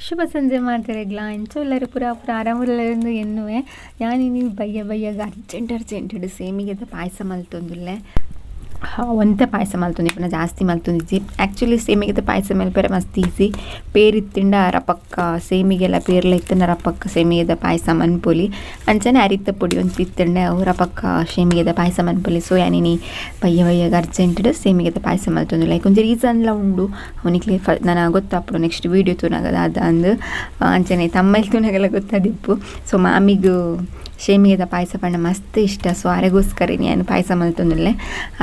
ಶುಭ ಸಂಜೆ ಮಾತೆರೆಗ್ಲಾ ಎಂಚ ಉಲ್ಲರ್ ಪೂರ ಪೂರ ಆರಾಮುಲ್ಲೆರ್ ಎನ್ನುವೆ. ಯಾನ್ ಇನಿ ಬಯ್ಯ ಬಯ್ಯಗ್ ಅರ್ಜೆಂಟ್ ಅರ್ಜೆಂಟ್ ಸೇಮಿಗೆದ ಪಾಯಸ ಮಲ್ತೊಂದುಲ್ಲೆ. ಒಂತೆ ಪಾಯಸ ಮಲ್ತೊಂದಿಪ್ಪುನ ಜಾಸ್ತಿ ಮಲ್ತೊಂದಿಜ್ಜಿ. ಆ್ಯಕ್ಚುಲಿ ಸೇಮಿಗೆದ ಪಾಯಸ ಮಲ್ಪೆರೆ ಮಸ್ತ್ ಈಸಿ. ಪೇರ್ ಇತ್ತಿಂಡ ರಪಕ್ಕ ಸೇಮಿಗೆಲ ಪೇರ್ಲ ಇತ್ತಿಂಡ ರಪಕ್ಕ ಸೇಮಿಗೆದ ಪಾಯಸ ಮನ್ಪೊಲಿ. ಅಂಚನೆ ಅರಿತ ಪೊಡಿ ಒಂತೆ ಇತ್ತಿಂಡ ಅವು ರಪಕ್ಕ ಸೇಮಿಗೆದ ಪಾಯಸ ಮನ್ಪೊಲಿ. ಸೊ ಯಾನಿನಿ ಬಯ್ಯ ಬಯ್ಯಗ್ ಅರ್ಜೆಂಟ್ ಸೇಮಿಗೆದ ಪಾಯಸ ಮಲ್ತೊಂದುಲ್ಲೆ. ಐಕ್ ಒಂಜಿ ರೀಸನ್ಲ ಉಂಡು. ಅವನಿಕ್ಲೆ ನನ ಗೊತ್ತಾಪುಂಡು ನೆಕ್ಸ್ಟ್ ವೀಡಿಯೋ ತೂನಗ ದಾದ ಅಂದ್. ಅಂಚನೆ ತಮ್ಮಲ್ ತೂನಗಲ ಗೊತ್ತಾದಿಪ್ಪು. ಸೊ ಮಾಮಿಗ್ ಸೇಮಿಗೆದ ಪಾಯಸ ಪಂಡ ಮಸ್ತ್ ಇಷ್ಟ. ಸೊ ಅರೆಗೋಸ್ಕರ ಯಾನ್ ಪಾಯಸ ಮಲ್ತೊಂದುಲ್ಲೆ.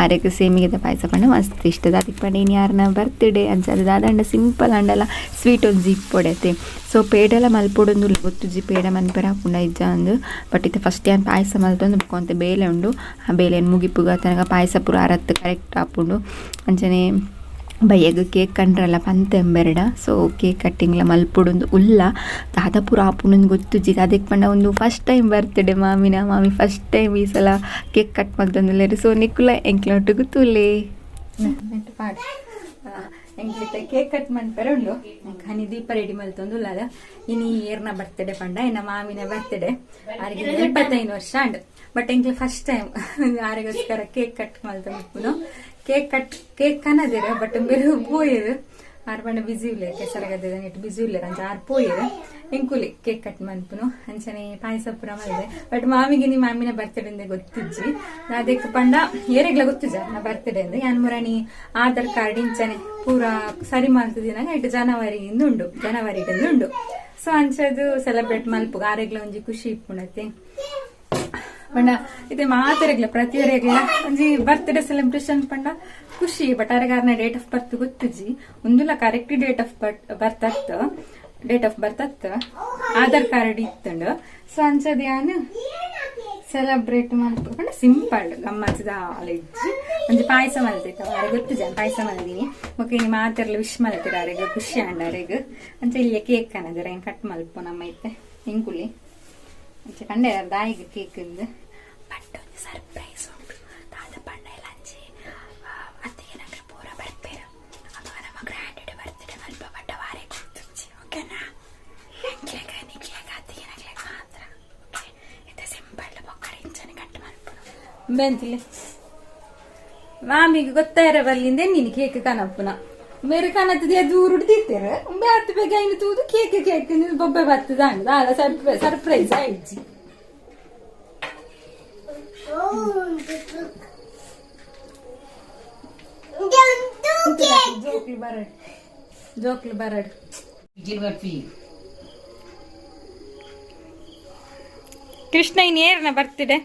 ಅರೆಗ್ ಸೇಮಿಗೆದ ಪಾಯಸ ಪಂಡ ಮಸ್ತ್ ಇಷ್ಟ. ದಾದಿಕ್ ಪಂಡ ಇನಿ ಯಾರ್ನ ಬರ್ತ್ಡೇ ಅಂಚ ಅದು ದಾದಂಡ ಸಿಂಪಲ್ ಆಂಡಲ ಸ್ವೀಟ್ ಒಂಜಿ ಇಪ್ಪೊಡತೆ. ಸೊ ಪೇಡೆಲ ಮಲ್ಪೊಡೊಂದುಲ್ಲ, ಗೊತ್ತುಜ್ಜಿ ಪೇಡ ಮನ್ಪೆರೆ ಆಪುಂಡ ಇಜ್ಜ ಅಂದ್. ಬಟ್ ಇತ್ತೆ ಫಸ್ಟ್ ಯಾನ್ ಪಾಯಸ ಮಲ್ತೊಂದು ಬೊಕ ಒಂತೆ ಬೇಲೆ ಉಂಡು. ಆ ಬೇಲೆನ್ ಮುಗಿಪುಗ ತನಕ ಪಾಯಸ ಪೂರ ಅರತ್ ಕರೆಕ್ಟ್ ಆಪುಂಡು. ಅಂಚನೆ ಬಯ್ಯಗ್ ಕೇಕ್ ಕಂಡ್ರಲ್ಲ ಪಂತೆಂಬೆರಡ. ಸೊ ಕೇಕ್ ಕಟ್ಟಿಂಗ್ಲ ಮಲ್ಪೊಡೊಂದು ಉಲ್ಲ. ದಾದ ಪೂರ ಆಪುಂಡು ಗೊತ್ತುಜ್ಜಿ. ಅದಕ್ಕೆ ಪಂಡ ಒಂದು ಫಸ್ಟ್ ಟೈಮ್ ಬರ್ತ್ಡೇ ಮಾಮಿನ. ಮಾಮಿ ಫಸ್ಟ್ ಟೈಮ್ ಈ ಸಲ ಕೇಕ್ ಕಟ್ ಮಲ್ತೊಂದುಲ್ಲೆರ್. ಸೊ ನಿಕುಲ ಎಂಕ್ಲೊಟ್ಟುಗು ತೂಲೆ. ಎಂಕ್ಲಿತ್ತ ಕೇಕ್ ಕಟ್ ಮನ್ಪೆರೆ ಉಂಡು. ಹನಿ ದೀಪ ರೆಡಿ ಮಲ್ತೊಂದುಲ್ಲದ. ಇನಿ ಏರ್ನ ಬರ್ತ್ಡೇ ಪಂಡ ಎನ್ನ ಮಾಮಿನ ಬರ್ತ್ಡೇ. ಆರಿಗೆ 75 ವರ್ಷ ಅಂಡ್. ಬಟ್ ಎಂಕ್ಲ ಫಸ್ಟ್ ಟೈಮ್ ಆರಿಗೋಸ್ಕರ ಕೇಕ್ ಕಟ್ ಮಲ್ತೊಂದುಪ್ಪುನು. ಕೇಕ್ ಕಟ್ ಕೇಕ್ ಕನದೆರ್ ಬಟ್ ಬೇರೆ ಪೋಯೆರ್. ಆರ್ ಪಂಡ ಬಿಸಿ ಉಲ್ಲೆರ್, ಕೆಸರಗದ್ದೆ ನೆಟ್ ಬಿಸಿ ಉಲ್ಲೆರ್ ಅಂಚ ಆರ್ ಪೋಯೆರ್. ಎಂಕುಲಿ ಕೇಕ್ ಕಟ್ ಮನ್ಪುನು. ಅಂಚನೆ ಪಾಯಸ ಪೂರ ಮಲ್ದೆ. ಬಟ್ ಮಾಮಿಗೆ ನಿ ಮಾಮಿನ ಬರ್ತ್ಡೇ ಅಂದೆ ಗೊತ್ತಿಜ್ಜಿ. ಅದಕ್ಕೆ ಪಂಡ ಏರೆಗ್ಲ ಗೊತ್ತಿಜ್ಜ ನಾ ಬರ್ತ್ಡೇ ಅಂದೆ. ಯಾನ್ ಮುರಣಿ ಆಧಾರ್ ಕಾರ್ಡ್ ಇಂಚನೆ ಪೂರ ಸರಿ ಮಲ್ತದಿನಾಗ ಇಟ್ಟು ಜನವರಿ ಇಂದ ಉಂಡು, ಜನವರಿ ಉಂಡು. ಸೊ ಅಂಚದು ಸೆಲೆಬ್ರೇಟ್ ಮಲ್ಪುಗ ಆರೆಗ್ಲ ಒಂಜಿ ಖುಷಿ ಇಪ್ಪುಣತೆ. ಪಂಡ ಇತ್ತೆ ಮಾತೆರೆಗ್ಲ ಪ್ರತಿಯೊರೆಗ್ಲ ಒಂಜಿ ಬರ್ತ್ಡೇ ಸೆಲೆಬ್ರೇಷನ್ ಪಂಡ ಖುಷಿ. ಬಟ್ ಅರೆಗಾರ್ನ ಡೇಟ್ ಆಫ್ ಬರ್ತ್ ಗೊತ್ತುಜ್ಜಿ. ಒಂದುಲ ಕರೆಕ್ಟ್ ಡೇಟ್ ಆಫ್ ಬರ್ತ್ ಅತ್, ಡೇಟ್ ಆಫ್ ಬರ್ತ್ ಅತ್, ಆಧಾರ್ ಕಾರ್ಡ್ ಇತ್ತುಂಡು. ಸೊ ಅಂಚದ ಯಾನ್ ಸೆಲೆಬ್ರೇಟ್ ಮಲ್ಪು ಪಂಡ ಸಿಂಪಲ್ ಗಮ್ಮತ್ತದ ಇಜ್ಜಿ. ಒಂಜಿ ಪಾಯಸ ಮಲ್ತಿತ್ತ ಅರೆ ಗೊತ್ತುಜ ಪಾಯಸ ಮಲ್ದಿನಿ. ಬೊಕ ಇನಿ ಮಾತೆರ್ಲ ವಿಶ್ ಮಲ್ತಿರ ಅರೆಗ್ ಖುಷಿ ಆಂಡ ಅರೆಗ್. ಅಂಚ ಇಲ್ಲಿ ಕೇಕ್ ಕನದರ ಏನ್ ಕಟ್ ಮಲ್ಪು ನಮ್ಮ ಇತ್ತೆ ಎಂಕುಲಿ. ಅಂಚ ಕಂಡೆ ದಾಯಿಗ್ ಕೇಕ್ ಇಂದು. ಬಟ್ ಒಂಜಿ ಸರ್ಪ್ರೈಸ್ ಉಂಡು. ದಾದ ಪಂಡ ಅಂಚಿ ಅತ್ತಿಗೆ ನಕ್ಲು ಪೂರ ಬರ್ಪೇರು. ಅವಾಗ ನಮ್ಮ ಗ್ರ್ಯಾಂಡ್ ಬರ್ತ್ಡೇ ಮಲ್ಪ. ಬಟ್ ವಾರೆ ಗೊತ್ತುಜ್ಜಿ, ಓಕೆನಾ? ಎಂಕ್ಲೆಗ್ ನಿಕ್ಲೆಗ್ ಅತ್ತಿಗೆ ನಕ್ಲೆಗ್ ಮಾತ್ರ. ಓಕೆ, ಇತ್ತೆ ಸಿಂಪಲ್ ಬೊಕ್ಕಡೆ ಇಂಚನೆ ಕಟ್ ಮಲ್ಪುನು. ಬೆಂತಿಲೆ ಮಾಮಿಗೆ ಗೊತ್ತಾಯಿರ ಬಲ್ಲಿಂದ ನೀನು ಕೇಕ್ ಕನಪ್ಪುನ. ಮೇರೆ ಕನತ್ತದ ದೂರ ಉಡ್ದಿತ್ತೇರು. ಉಂಬೆ ಹತ್ತು ಬೇಗ ಇನ್ನು ತೂದು ಕೇಕ್ ಕೇಕ್ ಬೊಬ್ಬೆ ಬರ್ತದ ದಾದ ಸರ್ಪ್ರೈಸ್ ಆಯ್ತು. ಜೋಕ್ಲಿ ಬರಡ್, ಜೋಕ್ಲಿ ಬರಡ್. ಕೃಷ್ಣ ಇನ್ ಏರ್ನ ಬರ್ತಿಡೆ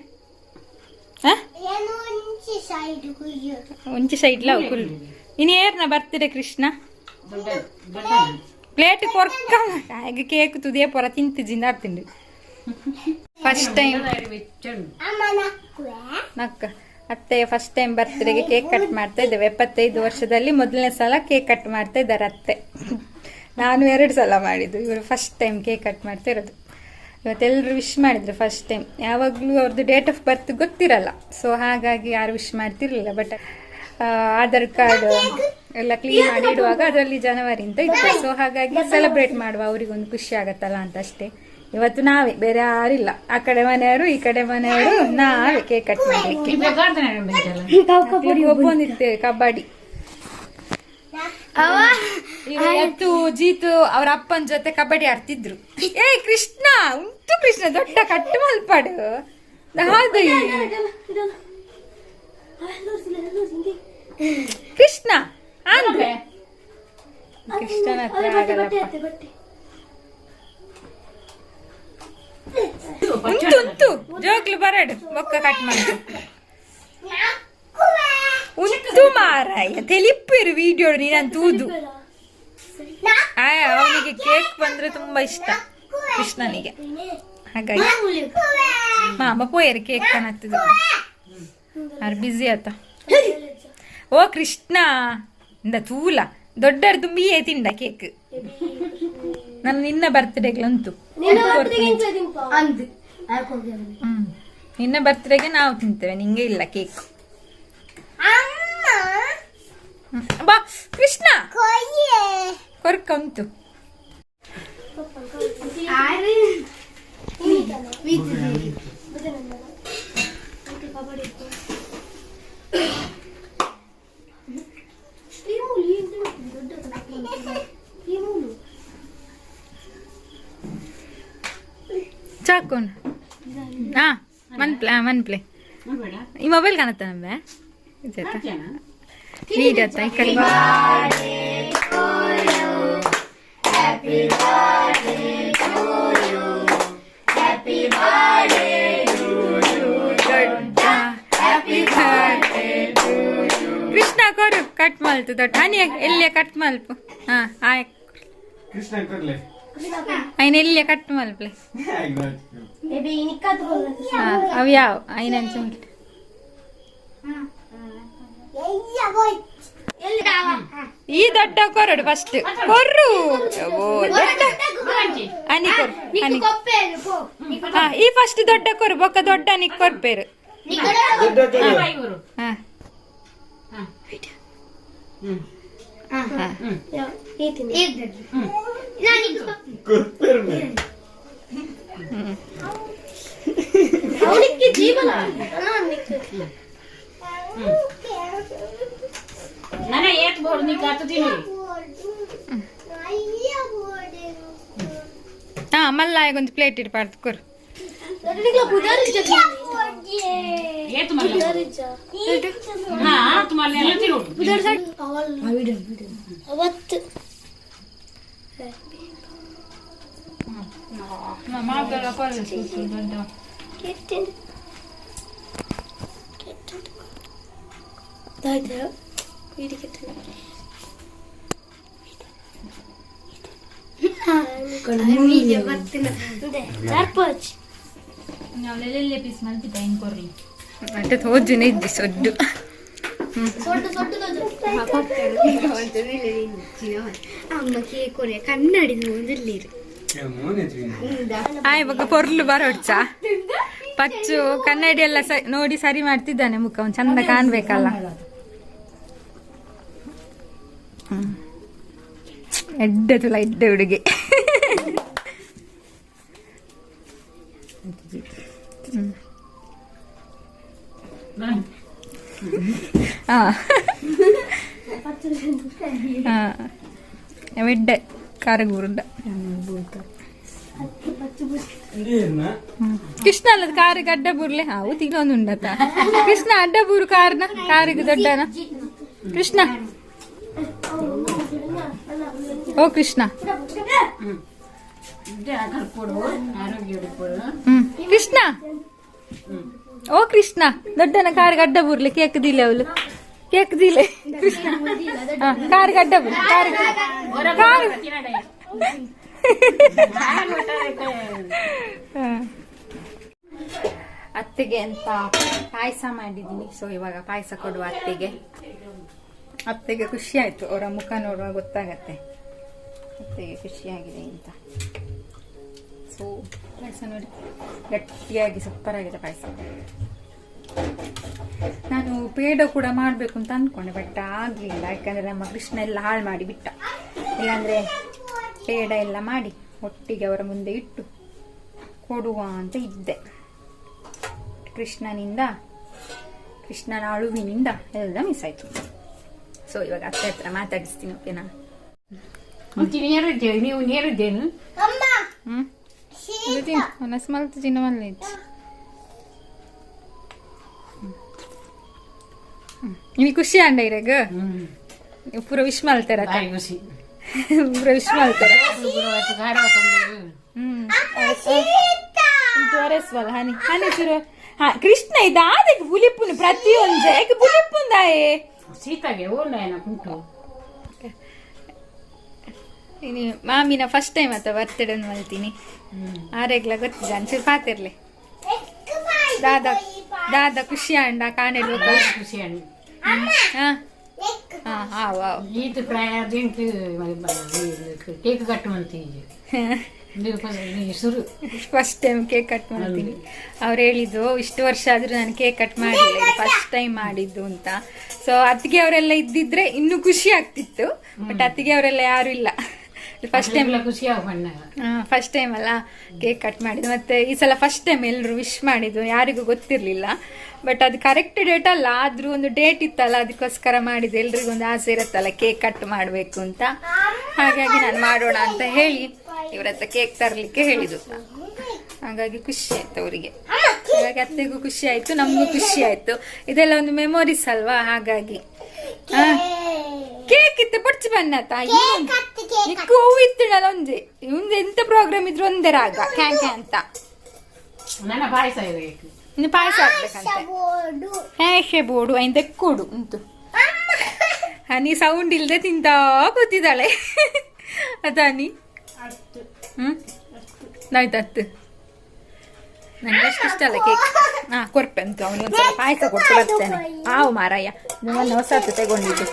ಒಂಚಿ ಸೈಡ್ ಲ ಕುಲ್. ಇನ್ ಏರ್ನ ಬರ್ತಿಡೆ ಕೃಷ್ಣ ಪ್ಲೇಟ್ ಕೊರ್ಕ ಕೇಕ್ ತುದೇ ಪೊರ ತಿಂತು ಜಿಂದ ಆಡ್ತಿಂಡು. ಫಸ್ಟ್ ಟೈಮ್ ನಕ್ಕ ಅತ್ತೆ ಫಸ್ಟ್ ಟೈಮ್ ಬರ್ತ್ಡೇಗೆ ಕೇಕ್ ಕಟ್ ಮಾಡ್ತಾ ಇದ್ದೇವೆ. 75 ವರ್ಷದಲ್ಲಿ ಮೊದಲನೇ ಸಲ ಕೇಕ್ ಕಟ್ ಮಾಡ್ತಾ ಇದ್ದಾರೆ ಅತ್ತೆ. ನಾನು 2 ಸಲ ಮಾಡಿದ್ದು, ಇವರು ಫಸ್ಟ್ ಟೈಮ್ ಕೇಕ್ ಕಟ್ ಮಾಡ್ತಾ ಇರೋದು. ಇವತ್ತೆಲ್ಲರೂ ವಿಶ್ ಮಾಡಿದ್ರು ಫಸ್ಟ್ ಟೈಮ್. ಯಾವಾಗಲೂ ಅವ್ರದ್ದು ಡೇಟ್ ಆಫ್ ಬರ್ತ್ ಗೊತ್ತಿರಲ್ಲ, ಸೊ ಹಾಗಾಗಿ ಯಾರು ವಿಶ್ ಮಾಡ್ತಿರ್ಲಿಲ್ಲ. ಬಟ್ ಆಧಾರ್ ಕಾರ್ಡ್ ಎಲ್ಲ ಕ್ಲೀನ್ ಮಾಡಿ ಇಡುವಾಗ ಅದರಲ್ಲಿ ಜನವರಿ ಅಂತ ಇತ್ತು. ಸೊ ಹಾಗಾಗಿ ಸೆಲೆಬ್ರೇಟ್ ಮಾಡುವ, ಅವರಿಗೊಂದು ಖುಷಿ ಆಗತ್ತಲ್ಲ ಅಂತ ಅಷ್ಟೇ. ಇವತ್ತು ನಾವೇ, ಬೇರೆ ಯಾರಿಲ್ಲ. ಆ ಕಡೆ ಮನೆಯವರು ಈ ಕಡೆ ಮನೆಯವರು ನಾವೇ ಕೇಕ್ ಕಟ್ ಮಾಡ್ಲಿಕ್ಕೆ. ಒಬ್ಬೊಂದಿತ್ತೇವೆ ಕಬಡ್ಡಿ. ಇವತ್ತು ಜೀತು ಅವರ ಅಪ್ಪನ ಜೊತೆ ಕಬಡ್ಡಿ ಆಡ್ತಿದ್ರು. ಏ ಕೃಷ್ಣ ಉಂಟು ಕೃಷ್ಣ ದೊಡ್ಡ ಕಟ್ಟು ಮಲ್ಪಾಡು. ಕೃಷ್ಣ ಅಂದ್ರೆ ಕೃಷ್ಣನ ಹತ್ರ ಆಗಲ್ಲಪ್ಪ. ಉಂಟು ಉಂಟು ಜೋಕ್ಲು ಬರಡು ಬೊಕ್ಕ ಕಟ್ ಮಾಡು. ಉಂಟು ಮಾರಾಯ ತೆಲಿಪ್ಪಿರು ವಿಡಿಯೋ ನೀನು ತೂದು. ಅವನಿಗೆ ಕೇಕ್ ಬಂದ್ರೆ ತುಂಬಾ ಇಷ್ಟ ಕೃಷ್ಣನಿಗೆ. ಹಾಗಾಗಿ ಮಾಮ ಪೋಯರು ಕೇಕ್ ಕಾಣತ್ತದು. ಯಾರು ಬಿಸಿ ಆತ. ಓ ಕೃಷ್ಣ ಇಂದ ತೂಲ ದೊಡ್ಡರ್ ತುಂಬಿಯೇ ತಿಂಡ ಕೇಕ್. ನಾನು ನಿನ್ನ ಬರ್ತ್ಡೇಗ್ಲಂತು ನಿನ್ನ ಬರ್ತ್ಡೇಗೆ ನಾವು ತಿಂತೇವೆ, ನಿಂಗೆ ಇಲ್ಲ ಕೇಕ್. ಬಾ ಕೃಷ್ಣ ಕೊರ್ಕ ಉಂಟು. ಚಾಕು ಹಾ ಮನ್ಪ್ಲೆ ಹಾ ಮನ್ಪ್ಲೆ ಈ ಮೊಬೈಲ್ ಕಾಣುತ್ತ ನಮ್ಮೆ ನೀಡತ್ತ ಈ ಕಡೆ. ಕೃಷ್ಣ ಕೊರು ಕಟ್ ಮಲ್ತು ದೊಡ್ಡ ಹನಿ ಎಲ್ಲಿಯ ಕಟ್ ಮಲ್ಪು. ಹಾ ಆಯ್. ಕೃಷ್ಣ ಕೊರ್ಲೆ. ಐನ ಎಲ್ಲಿಯ ಕಟ್ ಮಲ್ಪ್ಲೆ. ಹಾ ಅವು ಯಾವ ಐನ ಅಂಚ. ಈ ದೊಡ್ಡ ಕೊರಡು ಫಸ್ಟ್ ಕೊರ್ರು. ಓ ದೊಡ್ಡ ಅನಿ ಕೊರು ಅನಿ. ಹಾ ಈ ಫಸ್ಟ್ ದೊಡ್ಡ ಕೊರು ಬೊಕ್ಕ ದೊಡ್ಡ ಅನಿ ಕೊರ್ಪೇರು. ಹಾ ಹಾ. ಅವನಿಗೆ ಜೀವನ. ನನ್ನ ಏತ್ ಬೋರ್ಡ್ ನೀ ಕಾತುತ್ತೀನಿ. ಹಾ ಮಲ್ಲಾಯಗೊಂದು ಒಂದು ಪ್ಲೇಟ್ ಇಡ್ಬಾರ್ದು ಕೊರು. ಏತ್ ಮಲ್ಲ. ಹಾ ಆತ್ ಮಲ್ಲ ಎಲ್ಲ ತಿನ್ನೋದು. ಅವತ್ತು అంటే ತೋಜುನೆ ಇದ್ದಿ ಸೊಡ್ಡು. ಆಯ್ ಬೊಕ್ಕ ಪೊರ್ಲು ಬರೋಡ್ಚ ಪಚ್ಚು ಕನ್ನಡಿ ಎಲ್ಲ ನೋಡಿ ಸರಿ ಮಾಡ್ತಿದ್ದಾನೆ ಮುಖ ಅವ್ನು ಚಂದ ಕಾಣ್ಬೇಕಲ್ಲ. ಹ್ಮ್. ಎಡ್ಡೆ ತುಲ ಎಡ್ಡೆ ಹುಡುಗಿ. ಹಾ ಹಾ ಎಡ್ಡೆ ಕಾರಗೂರುಂಡ ಕೃಷ್ಣ ಅಲ್ಲದ ಕಾರಿಗೆ ಅಡ್ಡ ಬೂರ್ಲೆ ಹಾವು ತಿನ್ನೊಂದು ಉಂಡತ ಕೃಷ್ಣ ಅಡ್ಡ ಬೂರು ಕಾರ್ನ ಕಾರಿಗೆ ದೊಡ್ಡನ ಕೃಷ್ಣ. ಓ ಕೃಷ್ಣ. ಹ್ಮ್ ಕೃಷ್ಣ ಓ ಕೃಷ್ಣ ದೊಡ್ಡನ ಕಾರಿಗೆ ಅಡ್ಡ ಬೂರ್ಲೆ ಕೇಕ್ ದಿಲೆ ಅವಳು ಕೇಕ್ ದಿಲೆ ಕೃಷ್ಣ. ಹಾ ಕಾರಿಗೆ ಅಡ್ಡ ಬೂರು ಕಾರಿಗೆ ಕಾರು. ಹಾ. ಅತ್ತೆಗೆ ಅಂತ ಪಾಯಸ ಮಾಡಿದ್ದೀನಿ. ಸೊ ಇವಾಗ ಪಾಯಸ ಕೊಡುವ ಅತ್ತೆಗೆ. ಅತ್ತೆಗೆ ಖುಷಿ ಆಯ್ತು, ಅವರ ಮುಖ ನೋಡುವಾಗ ಗೊತ್ತಾಗತ್ತೆ ಅತ್ತೆಗೆ ಖುಷಿಯಾಗಿದೆ ಅಂತ. ಸೊ ಪಾಯಸ ನೋಡಿ ಗಟ್ಟಿಯಾಗಿ ಸೂಪರ್ ಆಗಿದೆ ಪಾಯಸ. ನಾನು ಪೇಡ ಕೂಡ ಮಾಡಬೇಕು ಅಂತ ಅಂದ್ಕೊಂಡೆ, ಬಟ್ ಆಗಲಿಲ್ಲ. ಯಾಕಂದ್ರೆ ನಮ್ಮ ಕೃಷ್ಣ ಎಲ್ಲ ಹಾಳು ಮಾಡಿ ಬಿಟ್ಟ. ಇಲ್ಲಾಂದ್ರೆ ಪೇಡ ಎಲ್ಲ ಮಾಡಿ ಒಟ್ಟಿಗೆ ಅವರ ಮುಂದೆ ಇಟ್ಟು ಕೊಡುವ ಅಂತ ಇದ್ದೆ. ಕೃಷ್ಣನಿಂದ, ಕೃಷ್ಣನ ಅಳುವಿನಿಂದ ಎಲ್ಲ ಮಿಸ್ ಆಯ್ತು. ಸೊ ಇವಾಗ ಅತ್ತೆ ಹತ್ರ ಮಾತಾಡಿಸ್ತೀನಿ, ಓಕೆನಾ? ನೀವು ನೇರಿದ್ದೇನು? ಹ್ಮ್ ಮನಸ್ಸು ಚಿನ್ನ ಮಲ್ಲ. ನಿಮಗೆ ಖುಷಿ ಅಂಡ ಇರಾಗ ಪೂರ ವಿಶ್ ಮಾಡ್ತಾರ? ಖುಷಿ. ಪೂರ ವಿಶ್ ಮಾಡ್ತಾರ. ಹ್ಮ್ ಹನಿ ಹನಿ ಚುರು. ಹಾ ಕೃಷ್ಣ ಇದಾದಕ್ಕೆ ಬುಲಿಪುನು ಪ್ರತಿಯೊಂದು ಯಾಕೆ ಬುಲಿಪುಂದಾಯೇ ಸೀತಾಗೆ ಓಂಡಾಯನ ಕುಂಟು. ಇನ್ನು ಮಾಮಿನ ಫಸ್ಟ್ ಟೈಮ್ ಆತ ಬರ್ತಡೇ ಮಲ್ತೀನಿ. ಆರೆಗ್ಲ ಗೊತ್ತಿದೆ ಅಂಚೂರು ಪಾತಿರ್ಲಿ. ದಾದಾ ದಾದಾ ಖುಷಿ ಅಂಡ ಕಾಣಿರ್ಬೇಕು. ಖುಷಿ ಅಂಡ. ಹಾ ಹಾ ಹಾ ವಾವ್. ಈತ ಪ್ರಾಯ ಕೇಕ್ ಕಟ್ಟುವಂತ ಶುರು. ಫಸ್ಟ್ ಟೈಮ್ ಕೇಕ್ ಕಟ್ ಮಾಡ್ತೀನಿ. ಅವ್ರು ಹೇಳಿದ್ದು ಇಷ್ಟು ವರ್ಷ ಆದ್ರೂ ನಾನು ಕೇಕ್ ಕಟ್ ಮಾಡಿಲ್ಲ, ಫಸ್ಟ್ ಟೈಮ್ ಮಾಡಿದ್ದು ಅಂತ. ಸೊ ಅತ್ತಿಗೆ ಅವರೆಲ್ಲ ಇದ್ದಿದ್ರೆ ಇನ್ನೂ ಖುಷಿ ಆಗ್ತಿತ್ತು, ಬಟ್ ಅತ್ತಿಗೆ ಅವರೆಲ್ಲ ಯಾರು ಇಲ್ಲ. ಫಸ್ಟ್ ಟೈಮ್ ಖುಷಿ ಬಣ್ಣ. ಫಸ್ಟ್ ಟೈಮ್ ಅಲ್ಲ ಕೇಕ್ ಕಟ್ ಮಾಡಿದ್ದು. ಮತ್ತೆ ಈ ಸಲ ಫಸ್ಟ್ ಟೈಮ್ ಎಲ್ಲರೂ ವಿಶ್ ಮಾಡಿದ್ದು, ಯಾರಿಗೂ ಗೊತ್ತಿರಲಿಲ್ಲ. ಬಟ್ ಅದು ಕರೆಕ್ಟ್ ಡೇಟ್ ಅಲ್ಲ, ಆದ್ರೂ ಒಂದು ಡೇಟ್ ಇತ್ತಲ್ಲ, ಅದಕ್ಕೋಸ್ಕರ ಮಾಡಿದ್ದು. ಎಲ್ರಿಗೂ ಒಂದು ಆಸೆ ಇರುತ್ತಲ್ಲ ಕೇಕ್ ಕಟ್ ಮಾಡಬೇಕು ಅಂತ, ಹಾಗಾಗಿ ನಾನು ಮಾಡೋಣ ಅಂತ ಹೇಳಿ ಇವ್ರ ಹತ್ರ ಕೇಕ್ ತರಲಿಕ್ಕೆ ಹೇಳಿದ್ದು. ಹಾಗಾಗಿ ಖುಷಿ ಆಯ್ತು ಅವರಿಗೆ, ಹಾಗಾಗಿ ಅತ್ತೆಗೂ ಖುಷಿ ಆಯ್ತು, ನಮಗೂ ಖುಷಿ ಆಯ್ತು. ಇದೆಲ್ಲ ಒಂದು ಮೆಮೊರೀಸ್ ಅಲ್ವಾ, ಹಾಗಾಗಿ. ಕೇಕ್ ಇತ್ತು ಪೊಡ್ಚಿ ಬನ್ನತ ನಿಕ್ಕು ಹೂವು ಇತ್ತುಂಡಲ್ಲ ಒಂಜಿ ಒಂದು ಎಂತ ಪ್ರೋಗ್ರಾಮ್ ಇದ್ರು ಒಂದೇ ರಾಗ ಕ್ಯಾ ಕ್ಯಾ ಅಂತ. ನನ್ನ ಪಾಯಸ ಇರಬೇಕು. ಇನ್ನು ಪಾಯಸ ಹಾಕ್ಬೇಕಂತೆ. ಹ್ಯಾಶೆ ಬೋಡು ಐನ್ ತೆಕ್ಕೋಡು ಉಂಟು. ಹನಿ ಸೌಂಡ್ ಇಲ್ಲದೆ ತಿಂತಾ ಕೂತಿದ್ದಾಳೆ. ಅದಾನಿ ಹ್ಮ್ ಆಯ್ತು ಅತ್ತು. ನಂಗೆ ಅಷ್ಟು ಇಷ್ಟ ಅಲ್ಲ ಕೇಕ್. ಹಾ ಕೊರ್ಪೆ ಅಂತ ಅವನಿಗೆ ಒಂದ್ಸಲ ಪಾಯಸ ಕೊಟ್ಟು ಬರ್ತೇನೆ. ಆವು ಮಾರಾಯ, ಮೊನ್ನೆ ಹೊಸತು ತಗೊಂಡಿದ್ದು.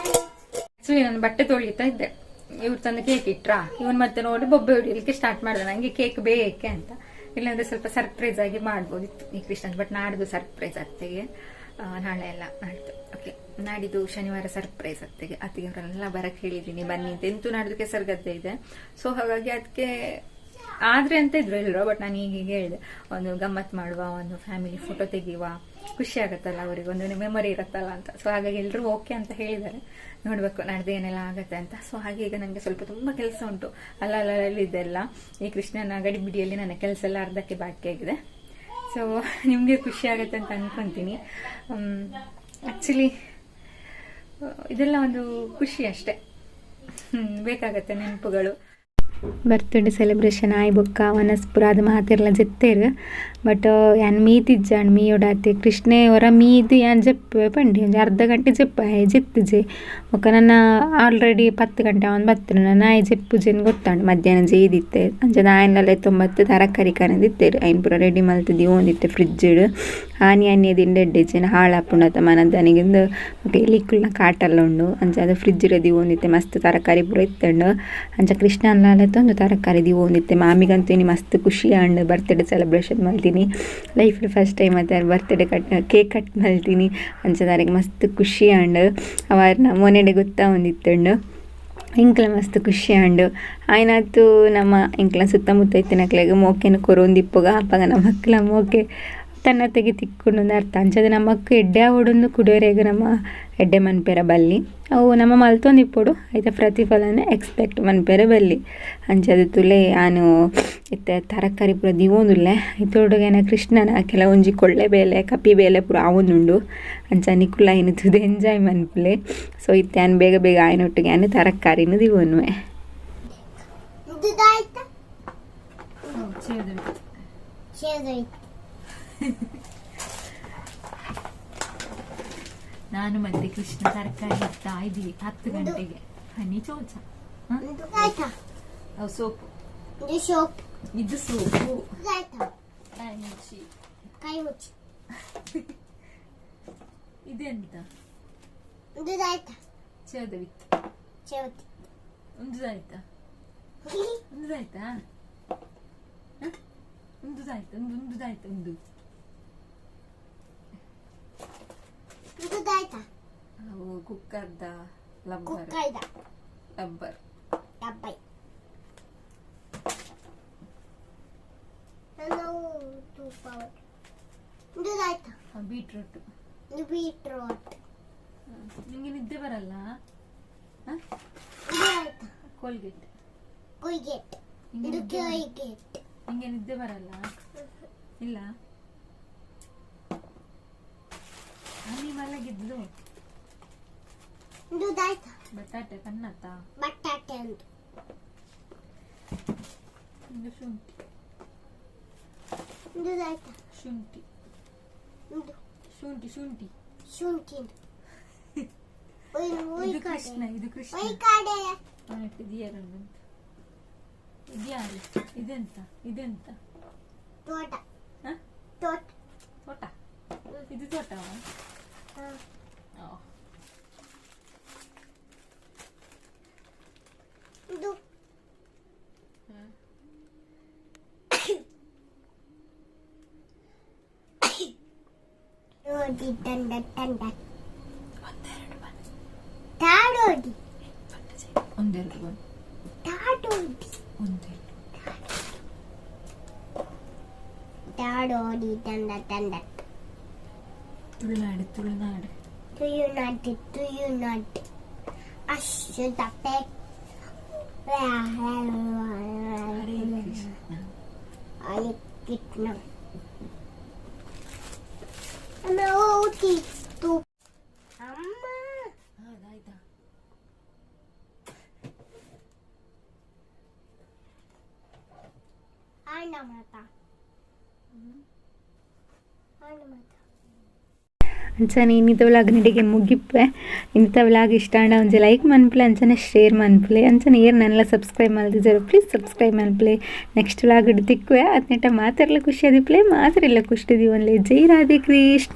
ಆಕ್ಚುಲಿ ನಾನು ಬಟ್ಟೆ ತೊಳಿತಾ ಇದ್ದೆ, ಇವ್ರು ತಂದು ಕೇಕ್ ಇಟ್ರಾ. ಇವನ್ ಮತ್ತೆ ನೋಡಿ ಬೊಬ್ಬೆ ಹೊಡಿಲಿಕ್ಕೆ ಸ್ಟಾರ್ಟ್ ಮಾಡಿದೆ, ನಂಗೆ ಕೇಕ್ ಬೇಕೆ ಅಂತ. ಇಲ್ಲಾಂದ್ರೆ ಸ್ವಲ್ಪ ಸರ್ಪ್ರೈಸ್ ಆಗಿ ಮಾಡ್ಬೋದಿತ್ತು ಈ ಕೃಷ್ಣನ್. ಬಟ್ ನಾಡ್ದು ಸರ್ಪ್ರೈಸ್ ಅತ್ತೆಗೆ, ನಾಳೆ ಅಲ್ಲ ನಾಡ್ದು. ಓಕೆ, ನಾಡಿದ್ದು ಶನಿವಾರ ಸರ್ಪ್ರೈಸ್ ಅತ್ತೆಗೆ. ಅತ್ತಿಗೆ ಅವರೆಲ್ಲ ಬರಕ್ ಹೇಳಿದ್ದೀನಿ ಬನ್ನಿ ಅಂತ. ಎಂತೂ ನಾಡ್ದು ಕೆಸರುಗದ್ದೆ ಇದೆ, ಸೊ ಹಾಗಾಗಿ ಅದಕ್ಕೆ ಆದ್ರೆ ಅಂತ ಇದ್ರು ಎಲ್ಲರೂ. ಬಟ್ ನಾನು ಈಗ ಹೇಳಿದೆ, ಒಂದು ಗಮ್ಮತ್ ಮಾಡುವ, ಒಂದು ಫ್ಯಾಮಿಲಿ ಫೋಟೋ ತೆಗೆಯುವ, ಖುಷಿ ಆಗತ್ತಲ್ಲ ಅವರಿಗೆ, ಒಂದು ಮೆಮೊರಿ ಇರುತ್ತಲ್ಲ ಅಂತ. ಸೊ ಹಾಗಾಗಿ ಎಲ್ಲರೂ ಓಕೆ ಅಂತ ಹೇಳಿದ್ದಾರೆ. ನೋಡಬೇಕು ನಾಡ್ದು ಏನೆಲ್ಲ ಆಗತ್ತೆ ಅಂತ. ಸೊ ಹಾಗೆ ಈಗ ನನಗೆ ಸ್ವಲ್ಪ ತುಂಬ ಕೆಲಸ ಉಂಟು, ಅಲ್ಲ ಅಲ್ಲ ಇದೆಲ್ಲ ಈ ಕೃಷ್ಣನ ಗಡಿಬಿಡಿಯಲ್ಲಿ ನನ್ನ ಕೆಲಸ ಎಲ್ಲ ಅರ್ಧಕ್ಕೆ ಬಾಕಿ ಆಗಿದೆ. ಸೊ ನಿಮಗೆ ಖುಷಿ ಆಗುತ್ತೆ ಅಂತ ಅನ್ಕೊಂತೀನಿ. ಆ್ಯಕ್ಚುಲಿ ಇದೆಲ್ಲ ಒಂದು ಖುಷಿ ಅಷ್ಟೆ, ಬೇಕಾಗತ್ತೆ ನೆನಪುಗಳು. ಬರ್ತ್ಡೇ ಸೆಲೆಬ್ರೇಷನ್ ಆಯ್ ಬೊಕ್ಕ ವನಸ್ಪುರ ಅದು ಮಾತಿರ್ಲ ಜೆತ್ತೇರು. ಬಟ್ ಯಾನ್ ಮೀತಿಜ್ಜಾಂಡ್ ಮೀಯೊಡಾತೆ ಕೃಷ್ಣೆ ಹೊರ ಮೀದು ಯಾನ್ ಜೆಪ್ಪೆ ಪಂಡಿ ಒಂಜಿ ಅರ್ಧ ಗಂಟೆ ಜೆಪ್ಪ ಆಯೆ ಜೆತ್ತುಜೆ. ಬೊಕ್ಕ ನನ್ನ ಆಲ್ರೆಡಿ 10 ಗಂಟೆ ಅವನು ಬತ್ತನು ನನ್ನ ಆಯೆ ಜೆಪ್ಪುಜೆನ್ ಗೊತ್ತಾಂಡು. ಮಧ್ಯಾಹ್ನ ಜೇದಿತ್ತೆ ಅಂಚ ಆಯನ್ಲಲ್ಲ ತೊಂಬತ್ತು ತರಕಾರಿ ಕನದಿತ್ತೇರು ಐನ್ ಪೂರ ರೆಡಿ ಮಲ್ತ್ ದೀವೊಂದಿತ್ತೆ ಫ್ರಿಜ್ಡ್. ಆನಿ ಆನಿ ದಿಂಡ ಎಡ್ಡೆಜ್ಜೆನ ಹಾಳಾಪುಂಡತ ಮನದನಿಗಿಂದು ಬೊಕ ಎಲಿಕುಲ್ನ ಕಾಟಲ್ಲ ಉಂಡು. ಅಂಚ ಅದು ಫ್ರಿಜ್ಡ್ ದೀವೊಂದಿತ್ತೆ ಮಸ್ತ್ ತರಕಾರಿ ಪೂರ ಇತ್ತುಂಡು. ಅಂಚ ಕೃಷ್ಣನ್ಲಾಲ ಒಂದು ತರಕಾರಿ ದೀವೊಂದಿತ್ತೆ. ಮಾಮಿಗಂತೂ ಇನಿ ಮಸ್ತ್ ಖುಷಿ ಆಂಡ್ ಬರ್ತ್ಡೇ ಸೆಲೆಬ್ರೇಷನ್ ಮಲ್ತೀನಿ. ಲೈಫ್ ಫಸ್ಟ್ ಟೈಮ್ ಅತ್ತ ಬರ್ತ್ಡೇ ಕಟ್ ಕೇಕ್ ಕಟ್ ಮಲ್ತೀನಿ. ಅಂಚ ದಾರೆಗ್ ಮಸ್ತ್ ಖುಷಿ ಆಂಡ್. ಅವಾರ್ನ ಮೊನೆಡೆ ಗೊತ್ತಾವೊಂದಿತ್ತುಂಡು. ಎಂಕ್ಲ ಮಸ್ತ್ ಖುಷಿ ಆಂಡ್. ಆಯ್ನಾತು ನಮ್ಮ ಎಂಕ್ಲ ಸುತ್ತಮುತ್ತ ಇತ್ತಿನಕ್ಲೆಗ್ ಮೋಕೆನ್ ಕೊರೊಂದಿಪ್ಪುಗ ಅಪಗ ನಮಕ್ಲ ಮೋಕೆ ತನ್ನತೆಗೆ ತಿಕ್ಕುಂಡು ಅರ್ಥ. ಅಂಚದ ನಮಕ್ ಎಡ್ಡೆ ಆವೊಡೊಂದು ಕುಡಿಯೋರೆಗ್ ನಮ್ಮ ಎಡ್ಡೆ ಮನ್ಪೆರ ಬಲ್ಲಿ, ಅವು ನಮ್ಮ ಮಲ್ತೊಂದಿಪ್ಪೊಡು ಐತ ಪ್ರತಿಫಲನ ಎಕ್ಸ್ಪೆಕ್ಟ್ ಮನ್ಪೆರ ಬಲ್ಲಿ. ಅಂಚದ ತುಲೆ ಯಾನು ಇತ್ತೆ ತರಕಾರಿ ಪೂರ ದೀವೊಂದುಲ್ಲೆ. ಐತೊಡುಗೆನ ಕೃಷ್ಣನ ಕೆಲವೊಂಜಿ ಕೊಳ್ಳೆ ಬೇಲೆ ಕಪಿ ಬೇಲೆ ಪೂರ ಆವೊಂದುಂಡು. ಅಂಚ ನಿಕುಲ ಐನ್ ತೂದು ಎಂಜಾಯ್ ಮನ್ಪುಲೆ. ಸೊ ಇತ್ತೆ ಯಾನ್ ಬೇಗ ಬೇಗ ಆಯ್ನೊಟ್ಟಿಗೆ ಯಾನ್ ತರಕಾರಿನ ದೀವೊನ್ನುವೆ. ನಾನು ಮತ್ತೆ ಕೃಷ್ಣ ತರಕಾರಿ ಇಡ್ತಾ ಇದ್ದೀವಿ 10 ಗಂಟೆಗೆ. ಹನಿ ಚೋಚ ಸೋಪು, ಇದು ಸೋಪು, ಕೈ ಮುಚ್ಚಿ. ಇದೆಂತ? ಚೇದವಿತ್ತು. ಒಂದುದಾಯ್ತಾ? ಒಂದುದಾಯ್ತಾ? ಒಂದುದಾಯ್ತು, ಒಂದು ಒಂದುದಾಯ್ತು, ಒಂದು. ಕುಕ್ಕರ್ದ ಲಬ್ಬರ್. ಲಬ್ಬರ್. ಬೀಟ್ರೂಟ್. ಬೀಟ್ರೂಟ್. ನಿಂಗೆ ನಿದ್ದೆ ಬರಲ್ಲ? ಕೋಲ್ಗೇಟ್. ಕೋಲ್ಗೇಟ್. ನಿಂಗೆ ನಿದ್ದೆ ಬರಲ್ಲ? ಇಲ್ಲ. ಹನಿ ಮಲಗಿದ್ಲು. ಬಟಾಟೆ ಪನ್ನತ. ಬಟಾಟೆ ಉಂಟು. ಶುಂಠಿ. ಶುಂಠಿ. ಶುಂಠಿ ಶುಂಠಿ ಶುಂಠಿ. ಇದು ಕೃಷ್ಣ, ಇದು ಕೃಷ್ಣ. ಇದು ಯಾರು? ಇದೆಂತ? ಇದೆಂತ? ತೋಟ. ತೋಟ. ತೋಟ. ಇದು ತೋಟವಾ? ಇದು ನೋಡಿ ತಂಡ ತಂಡ. ಒಂದೆರಡು ತಾಡೋಡಿ. ಒಂದೆರಡು ತಾಡೋಡಿ. ಓಡಿ ತಂಡ ತಂಡ. ತುಳುನಾಡು, ತುಳುನಾಡು. ತುಳುನಾಡು, ತುಳುನಾಡು. ಅಶ್ಯುತ. ಹರೇ ಕೃಷ್ಣ. ಹರೇ ಕೃಷ್ಣ. ಅಮ್ಮ, ಓಟಿತ್ತು ಅಮ್ಮ. ಆಯ್ತಾ? ಆಂಡ ಮಾತಾ, ಆಂಡ ಮಾತಾ. ಅಂಚನೆ ಇನ್ನಿತ ವ್ಲಾಗ್ ನಿಡಿಗೆ ಮುಗಿಪ್ಪೆ. ಇಂಥ ವ್ಲಾಗ್ ಇಷ್ಟ ಆಂಡ ಒಂಜಿ ಲೈಕ್ ಮನ್ಪುಲೆ, ಅಂಚನೆ ಶೇರ್ ಮನ್ಪುಲೆ. ಅಂಚನೆ ಏರ್ ನನ್ಲ ಸಬ್ಸ್ಕ್ರೈಬ್ ಮಲ್ದಿಜರ್, ಪ್ಲೀಸ್ ಸಬ್ಸ್ಕ್ರೈಬ್ ಮನ್ಪುಲೆ. ನೆಕ್ಸ್ಟ್ ವ್ಲಾಗ್ ತಿಕ್ಕುವೆ. ಅತ್ನೆಟ ಮಾತೆರ್ಲ ಖುಷಿ ಆದಿಪ್ಲೆ, ಮಾತೆರೆಲ್ಲ ಖುಷಿ ದೀವೊನ್ಲೆ. ಜೈ ರಾಧೆ ಕೃಷ್ಣ.